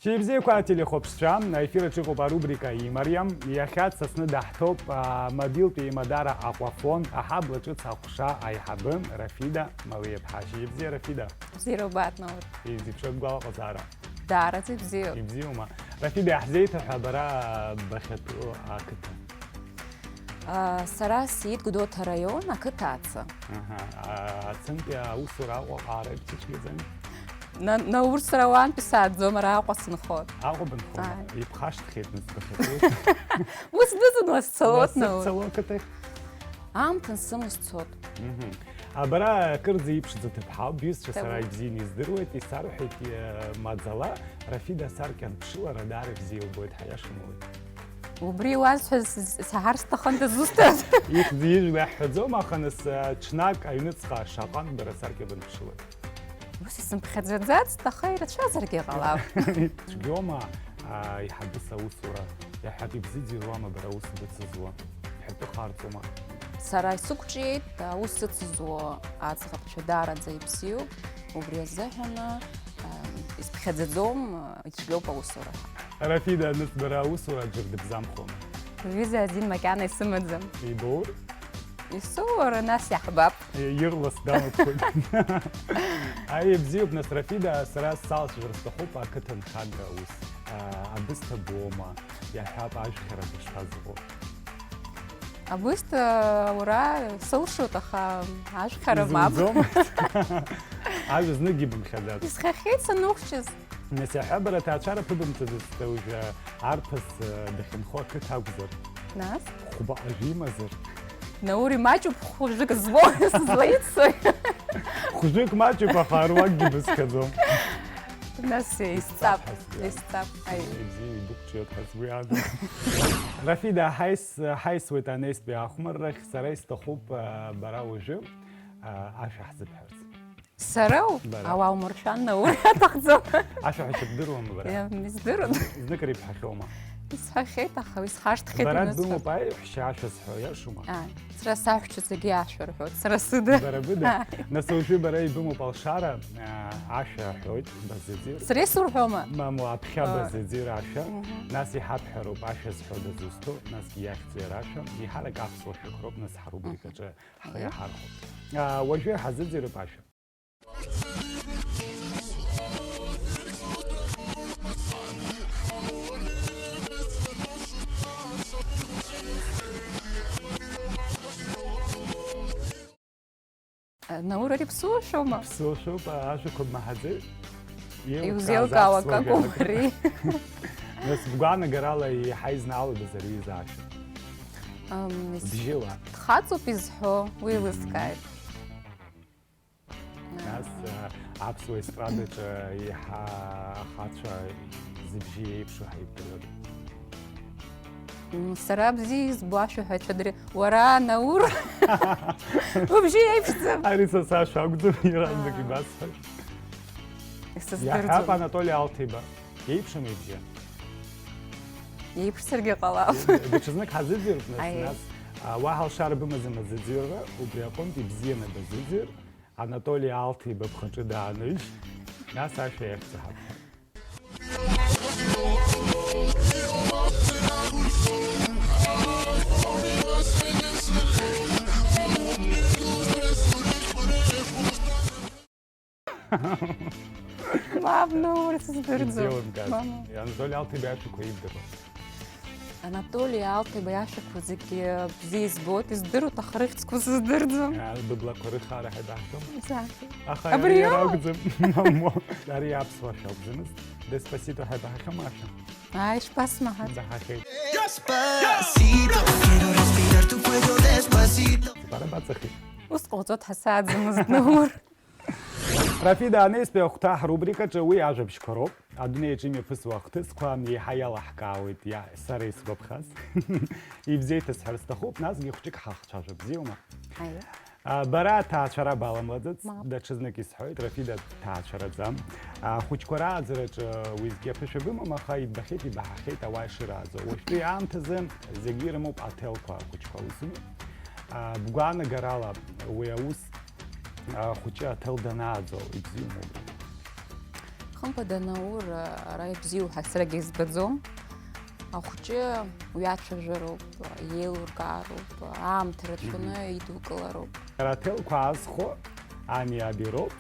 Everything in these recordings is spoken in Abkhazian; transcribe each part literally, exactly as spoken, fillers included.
Шәибзиақәа, ателехәаԥшцәа, аефир аҿы иҟоуп арубрика «Имариам». Иахьа дсасны даҳҭоуп амобилтә еимадара Аҟәафон аҳабла ҿыц аҟәша аиҳабы Рафида Малиаԥҳа. Шьыжьбзиа, Рафида. Бзиара убааит, Наур. Изеиԥшроу гәалаҟазаара. Даараӡа ибзиоуп. Ибзиоума? Рафида, иаҳзеиҭаҳәа бара бахьатәу ақыҭа. А, сара сиит Гәдоуҭа араион, ақыҭа Аца. Аҳа, а, Ацынтәи аусура Аҟәаҟа ара ибцәыцәгьаӡами? На-, Наур, сара уантәи сааӡом, ара Аҟәа сынхот. Аҟәа бынхома? Ааи. Ибхашҭхьеит, нас, бахьатәу. Ус дыӡын, уа сцалот, Наур. Сцало ақыҭахь? Аамҭа ансымоу сцот. Мгм. А, бара акырӡа иԥшӡа ҭыԥҳауп, бҩызцәа сара ибзианы издыруеит, исарҳәеит, э, маӡала, Рафида асаркьан ԥшылара даара ибзиа илбоит, ҳаиашамуеит. Убри иуасҳәаз с-, саҳар сҭахын, дызусҭаз? Ихьӡ-ижәла иаҳҳәаӡом, аха нас, а, ҽнак аҩныҵҟа шаҟантә бара асаркьа бынԥшылоит? Ус исымԥхьаӡаӡацт, аха ирацәазаргьы ҟалап. Цәгьоума, а, аиҳабыс аусура? Иаҳҳәап, ибзыӡырҩуама бара аус быцызуа? Бҳәатәы харҵома? Сара исықәҿиеит аус ыцызуа аӡӷабцәа даараӡа ибзиоуп, убри азыҳәан, а, исԥхьаӡаӡом, ицәгьоуп аусура. Рафида, аныс бара аусура аӡәыр дыбзамхома? Лҩыза азин макьана исымаӡам. Ибоур? Исоур, нас иаҳбап. Ирлас дамыԥхоит. Аи, бзиоуп, нас, Рафида, сара салцәажәар сҭахуп ақыҭа нхага аус. А, абысҭа боума, иаҳҳәап, ажәхьара бышԥазыҟоу? Абысҭа, уара, сылшоит, аха ажәхьара мап. Изымӡомызт. Ажәа зныкгьы бымхьаӡац. Исхахьеит санухьчаз. Нас иаҳҳәа, бара аҭаацәара ԥыбымҵыцызт, уажәы арԥыс, э, дахьынхо ақыҭа акәзар? Нас? Хәба ажәа имазар? Наур, имаҷуп хәыжәык збо, сызлаиццои? Хәыжәык маҷуп, аха аруакгьы бызхьаӡом. Нас исҵап, исҵап ҳәа сгәы иаанагоит. Исҵап, аиеи. Ибзианы ибықәҿиоит ҳәа сгәы иаанагоит. Рафида, ҳаис-, ҳаисуеит анеизтәи ахәмаррахь, сара исҭахуп, а, бара уажәы, а, ашәа ҳзыбҳәарц. Сароу? Бара. Ауаа умыршәан, Наур, иаҭахӡам. Ашәаҳәашьа бдыруама бара? Иа-, издыруан. Знык ара ибҳәахьоума? Исҳәахьеит, аха исхашҭхьеит. Бара уҩныҵҟа. Бымоуп аиҳәшьа ашәа зҳәо, иашоума? Ааи. Сара саҳәшьцәа зегьы ашәа рҳәоит, сара сыда. Бара быда? Ааи. Нас уажәы бара ибымоуп алшара, а, ашәа аҳәоит, базыӡырҩ. Сара исурҳәома? Мамоу, аԥхьа, ааи, базыӡырҩ ашәа, мгм, нас иҳабҳәароуп ашәа зҳәо дызусҭоу, насгьы иахьӡу иара ашәа, еиҳарак аԥсуа шәақәроуп, нас ҳарубрикаҿы ҳхы, мгм, иаҳархәап. А, уажәы ҳазыӡырҩып ашәа. Наур, ари ԥсуа шәоума? Ԥсуа шәоуп, ажәақәа бмаҳаӡеи? Иузеилкаауа акакәым ари. Нас бгәаанагарала еиҳа изнаалодаз ари изы ашәа? Ам, ис-, бжьыла. Дхаҵоуп изҳәо, уи, мгм, еилыскааит. Нас, а, аԥсуа естрадаҿы еиҳа ахацәа зыбжьы еиԥшу ҳаибдыруада? М, сара бзиа избо ашәаҳәацәа дыри-, уара, Наур! Убжьы еиԥшӡам! Ари са сашәа акәӡам, иаразнак, аа, ибасҳәоит. Исыздырӡом. Иаҳҳәап, Анатоли Алҭеиба. Еиԥшым ибжьы? Еиԥшзаргьы ҟалап. Даҽазнык ҳазыӡырҩып, нас, аиеи, нас, а, уаҳа алшара бымаӡам азыӡырҩра, убри аҟынтә ибзианы базыӡырҩ. Анатоли Алҭеиба бхаҿы дааныжь, нас ашәа иахьӡаҳап. Мап, ну, урҭ здырӡом. Изеилымкааз. Мамоу. Анатоли Алҭеиба иашәақәа ибдыруа. Анатоли Алҭеиба иашәақәа зегьы бзиа избоит, издыруеит, аха рыхьӡқәа сыздырӡом. Иа, быблақәа рыхаара ҳәа ибаҳҳәом? Исаҳәеит. Аха абри иара иоуп. Акәӡам. Мамоу. Ари аԥсуа ашәа акәӡамызт. Деспасито ҳәа ибаҳахьоума ашәа? Ааи, ишԥасмаҳац? Ибаҳахьеит. Despacito, quiero respirar tu cuello despacito. Бара баҵахеит. Ус ҟауҵоит ҳәа сааӡамызт, Наур. Рафида, анеизтәи ахәҭа ҳрубрикаҿы уи ажәабжьқәа роуп. Адунеи аҿы имҩаԥысуа ахҭысқәа еиҳа иалаҳкаауеит, иа-, сара исгәаԥхаз. Ибзеиҭасҳәар сҭахуп, насгьы хәҷык ҳахцәажәап, бзиоума? Ҳаиуа. А, бара аҭаацәара баламлаӡац, мап, даҽазнык исҳәоит, Рафида дҭаацәараӡам. Ахәыҷқәа рааӡараҿы уеизгьы аԥышәа бымам, аха ибахьеит, ибаҳахьеит ауаа ишырааӡо. Уажәтәи аамҭазы зегьы ирымоуп аҭелқәа ахәыҷқәа аусумҩа. А, бгәаанагарала уи аус, а, ахәыҷы аҭел данааӡо ибзиоума убри? Хымԥада, Наур, ара ибзиоу ҳәа саргьы избаӡом. Ахәыҷы уиацәажәароуп, иеилуркаароуп, аамҭа рацәаны идукылароуп. Араҭелқәа аазхәо ани аби роуп.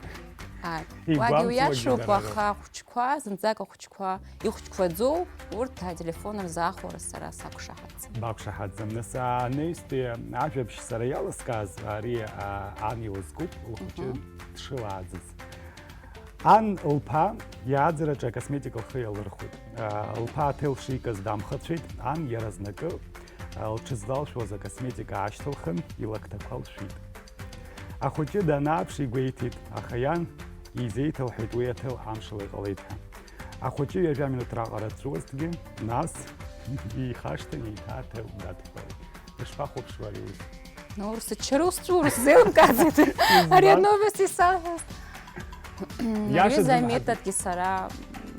Ааи. Уагьы уиашоуп, дара роуп. Аха ахәыҷқәа, зынӡак ахәыҷқәа ихәыҷқәаӡоу, урҭ ателефон рзы ахәара сара сақәшаҳаҭӡам. Бақәшаҳаҭӡам. Нас, а, анаҩстәи ажәабжь сара иалыскааз, ари, а, ан илызкуп, лхәыҷы дшылааӡаз. Ан лԥа иааӡараҿы акосметика лхы иалырхәеит. Лԥа аҭел шикыз дамхацәеит, ан иаразнакы лҽызлалшәуаз акосметика аашьҭылхын, илакҭақәа лшәит. Ахәыҷы данааԥш игәеиҭеит, аха иан изеиҭалҳәеит уи аҭел амшала иҟалеит ҳәа. Ахәыҷы ҩажәа минуҭ раҟара дҵәуазҭгьы, нас ихашҭын, еиҭа аҭел дадҳәалеит. Дышԥахәаԥшуа ари аус? Наур, сыччара усҵәур сзеилымкааӡеит. Ари Избан? Анаҩс исалҳәаз. Иашаӡам. Аҩыза аметодгьы сара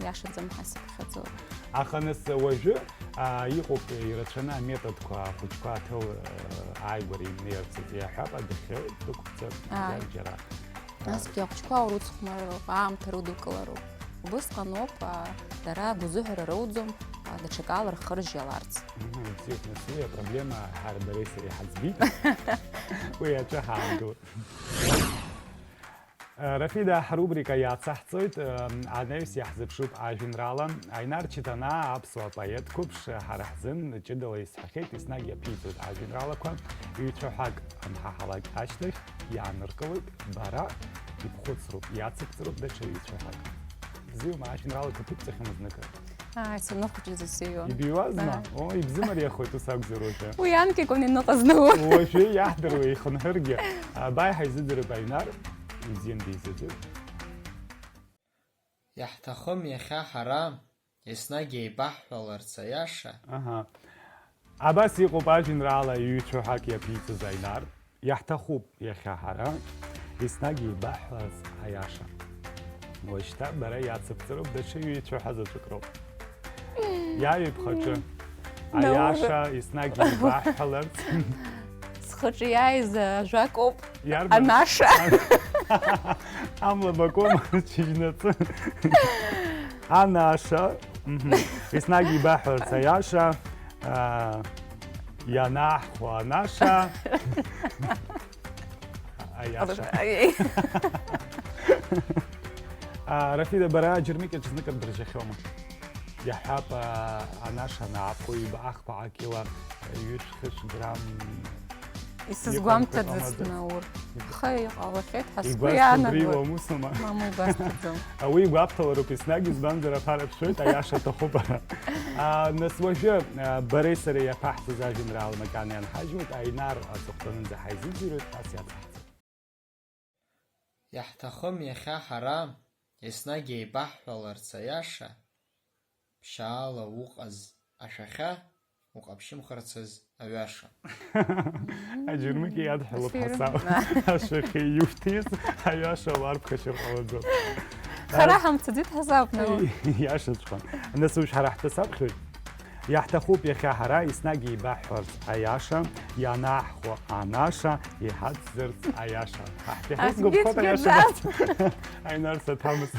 иашаӡам ҳәа сыԥхьаӡоит. Аха нас уажәы, а, иҟоуп ирацәаны аметодқәа ахәыҷқәа аҭел, а, ааигәара имнеирц азы иаҳәап, адәахьы дәықәҵа. Ааи. Џьара. Насгьы ахәыҷқәа урыцхәмароуп, аамҭа рыдукылароуп. Убысҟаноуп, а, дара агәазыҳәара роуӡом, а, даҽакала рхы ржьаларц. Мгм, бзиоуп, нас уи апроблема ҳара дареи сареи ҳаӡбеит. Уи аҿы ҳаангылап. Рафида, ҳрубрика иацаҳҵоит, анаҩс иаҳзыԥшуп ажәеинраала. Аинар Чиҭанаа аԥсуа поет қәыԥш ҳара ҳзын ҷыдала исҳәахьеит, еснагь иаԥиҵоит ажәеинраалақәа, ҩ-цәаҳәак анҳаҳалак ашьҭахь иааныркылоит, бара ибхәыцроуп, иацыбҵароуп даҽа ҩ-цәаҳәак. Бзиоума, ажәеинраалақәа ԥыбҵахьоума зныкыр? Ааи, саныхәыҷыз исыҩуан. Ибиуазма? Ааи. О, ибзымариахоит ус акәзар уажәы. Уи анкьакәын иныҟаз Наур. Уажәы иаҳдыруа ихынҳәыргьы. Абааи ҳаизыӡырҩып Аинар, ибзиан дизыӡырҩып. Иаҳҭахым иахьа ҳара, еснагь еибаҳҳәаларц аиаша. Аҳа. Абас иҟоуп ажәеинраала ҩ-цәаҳәак иаԥиҵаз Аинар. Иаҳҭахуп иахьа ҳара, еснагь еибаҳҳәаз аиаша. Уажәшьҭа бара иацыбҵароуп, даҽа ҩ-цәаҳәа заҵәык роуп. Иаҩи бхаҿы. Наур. Аиаша еснагь еибаҳҳәаларц. Схаҿы иааиз ажәак ауп. Иарбан? Анаша. Амла бакуама, чыжьнацы. Анаша. Мгм. Еснагь еибаҳҳәаларц аиаша. А, ианаҳхәа анаша. Аиаша. Ай. А, Рафида, бара аџьармыкьаҿ зныкыр быржьахьоума? Иаҳҳәап, а, анаша анаабхәа, ҩба ахԥа акила, ҩышә-хышә грамм. Исызгәамҭаӡацт, иҟамҵо ҟамлаӡац. Наур. Аха иҟалахьеит ҳәа сгәы иаанагоит. Игәасҭо убри иуамусума? Мамоу, игәасҭаӡом. Уи игәаԥҭалароуп еснагь, избанзар аԥара ԥшуеит, аиаша аҭахуп ара. А, нас уажәы, а, бареи сареи иаԥаҳҵаз ажәеинраала макьана ианҳажьуеит, Аинар аҵыхәтәанынӡа ҳаизыӡырҩуеит, ас иацаҳҵап. Иаҳҭахым иахьа ҳара, еснагь еибаҳҳәаларц аиаша, ԥшьаала уҟаз ашәахьа, уҟаԥшьымхарцаз аҩаша. Аџьармыкьа иадҳәалоуп ҳасаб. Ашәахьа иуҭиз аҩаша уарԥхашьар ҟалаӡом. Хара ҳамцаӡеит ҳасаб, ну. Иашаҵәҟьан. Нас уажә ҳара ҳтәы саԥхьоит. Иаҳҭахуп иахьа ҳара, еснагь еибаҳҳәарц аиаша, ианаҳхәо анаша, иҳацзарц аиаша. Аҳ, иахьа сгәаԥхоит аиаша. Аинар саҭамыз.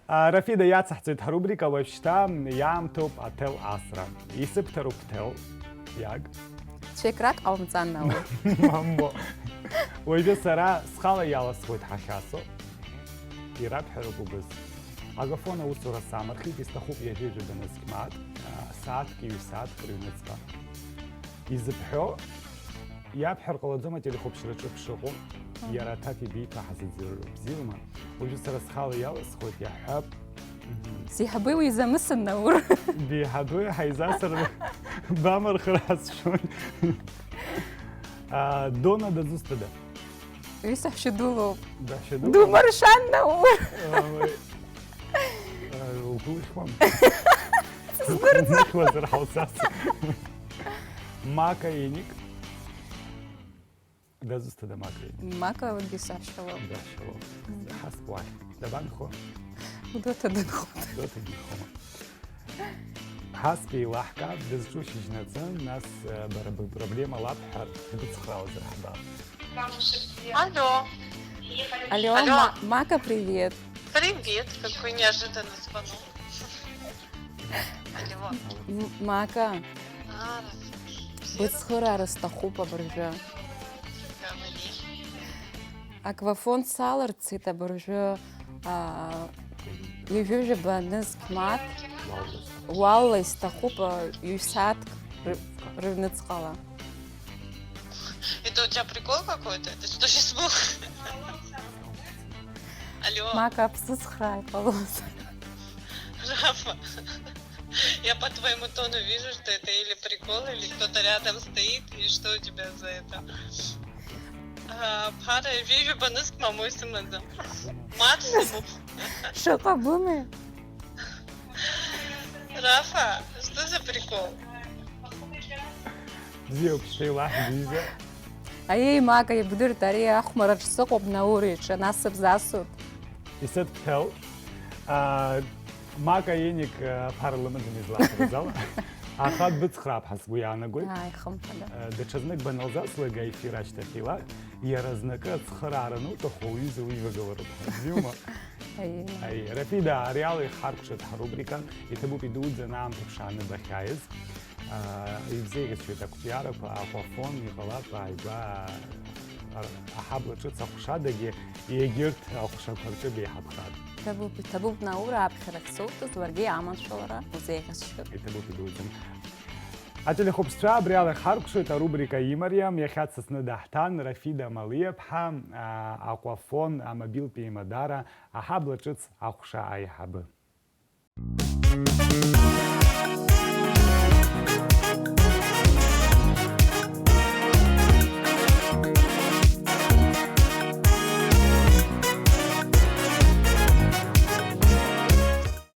А, Рафида, иацаҳҵеит ҳрубрика, уажәшьҭа иаамҭоуп аҭел асра. Исыбҭароуп ҭел, иаг. Цәекрак ҟаумҵан, Наур. Мамоу. Уажәы сара схала иаласхоит ҳахьасо. Ирабҳәароуп убыс. Агафон аусура самырхит, исҭахуп ҩажәи жәаба насгь мааҭ, а, сааҭк, ҩ-сааҭк рыҩныҵҟа. Изыбҳәо, иабҳәар ҟалаӡом ателехәаԥшраҿы бшыҟоу, мгм, иара аҭак ибиҭо ҳазыӡырҩроуп, бзиоума? Уажәы сара схала иаласхоит, иаҳҳәап. Мгм. Сеиҳабы уи изамысын, Наур. Деиҳабы ҳаизасыр бамырхыр ҳазшоит. А, Дона дызусҭада? Уи саҳәшьа дулоуп. Баҳәшьа дулоуп? Думыршәан, Наур. А, уи, а, угәылихуам. Сыздырӡом. Угәылихуазар ҳауцас. Мака Еник. Дызусҭада Мака Еник? Мака уигьы саҳәшьа лоуп. Баҳәшьа лоуп. Мгм. Ҳасп уахь. Дабанхо? Гәдоуҭа дынхоит. Гәдоуҭа дынхома? Ҳасп еилаҳкаап, дызҿу шьыжьнаҵы, нас, э, бара быпроблема лабҳәар, дбыцхраауазар ҳабап. Алло. Алло, Алло. Ма- Мака, привет. Привет, какой неожиданный звонок. Алло. М- Мака, А, быцхыраара сҭахуп абыржәы. Говори. Аквафон саларцеит абыржәы, аа, ҩажәижәаба нызқь мааҭ уалла исҭахуп, а, ҩ-сааҭк ры- рыҩныҵҟала. Это у тебя прикол какой-то? Ты что сейчас смог? Алло, Мака, бсыцхраа иҟалоз. Рафа, я по твоему тону вижу, что это или прикол, или кто-то рядом стоит, и что у тебя за это? А, ԥара ҩажәижәаба нызқь мамоу исымаӡам. Максимум. Шаҟа бымеи? Рафа, что за прикол? Бзиоуп, шәеилаҳбиза. Аиеи, Мака, ибдырт, ари ахәмараҿ сыҟоуп, Наур иҿы, насыԥ засут. Исыдҳәалт. А, Мака Еник, а, ԥара лымаӡам изласҳәаз ала. Аха дбыцхраап ҳәа сгәы иаанагоит. Ааи, хымԥада. А, даҽазнык баналзаслага ефир ашьҭахьла, иара знакы ацхыраара ануҭаху уҩыза уивагылароуп. Бзиоума? Аиеи. Аи, Рафида, ари ала иҳаркәшеит ҳарубрика, иҭабуп идуӡӡаны аамҭа ԥшааны бахьааиз. Аа, ибзеиӷьасшьоит ақәҿиарақәа, Аҟәафон, иҟалап ааигәа, ар-, аҳабла ҿыц аҟәшадагьы, егьырҭ аҟәшақәа рҿы беиҳабхар. Иҭабуп, иҭабуп, Наур, аԥхьарахь сутәыз, уаргьы аманшәалара узеиӷьасшьоит. Иҭабуп идуӡӡаны. Ателехәаԥшцәа, абри ала иҳаркәшоит арубрика Имариам, иахьа дсасны даҳҭан Рафида Малиаԥҳа, аа, Аҟәафон амобилтә еимадара аҳабла ҿыц аҟәша аиҳабы.